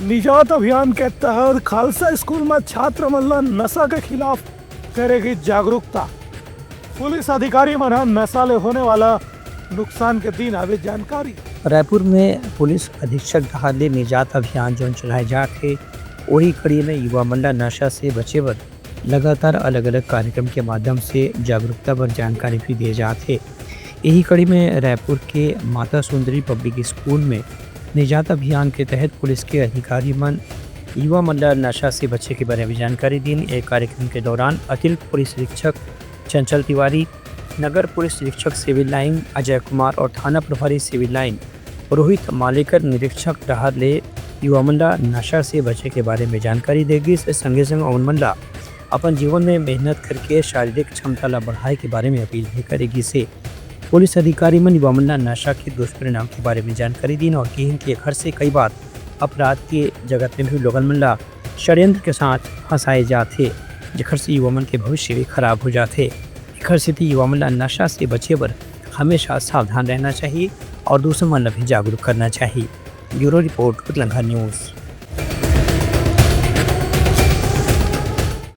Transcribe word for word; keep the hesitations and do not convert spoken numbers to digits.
निजात अभियान के तहत खालसा स्कूल म छात्र मन ल नशा के खिलाफ करे गे जागरूकता। पुलिस अधिकारी मन ह नशा ले होने वाला नुकसान के दीन हवे जानकारी। रायपुर में पुलिस अधीक्षक डहार ले निजात अभियान जोन चलाए जात हे, ओही कड़ी में युवा मन ल नशा से बचे बर लगातार अलग-अलग कार्यक्रम के माध्यम से जागरूकता बर जानकारी भी दिए जात हे। यही कड़ी में रायपुर के माता सुंदरी पब्लिक स्कूल में निजात अभियान के तहत पुलिस के अधिकारी मन युवा मन ल नशा से बचे के बारे में जानकारी दीन। ए कार्यक्रम के दौरान अतिरिक्त पुलिस अधीक्षक चंचल तिवारी, नगर पुलिस निरीक्षक सिविल लाइन अजय कुमार और थाना प्रभारी सिविल लाइन रोहित मालेकर निरीक्षक डहार ले युवा मन ला नशा से बचे के बारे में जानकारी दे गिस। संगे संग ओमन मन ला अपन जीवन में मेहनत करके शारीरिक क्षमता ला बढ़ाए के बारे में अपील भी करे गिस हे। पुलिस अधिकारी मन युवा मन ला नशा के दुष्परिणाम के बारे में जानकारी दीन और किहिन कि एखर से कई बार अपराध के जगत में भी लोगन मन ला षड्यंत्र के साथ फंसाए जात हे, जेखर से युवा मन के भविष्य भी खराब हो जात हे। एखर सेती युवा मन ला नशा से बचे बर हमेशा सावधान रहना चाहिए और दूसर मन ला भी जागरूक करना चाहिए। Bureau report, Utlangha news.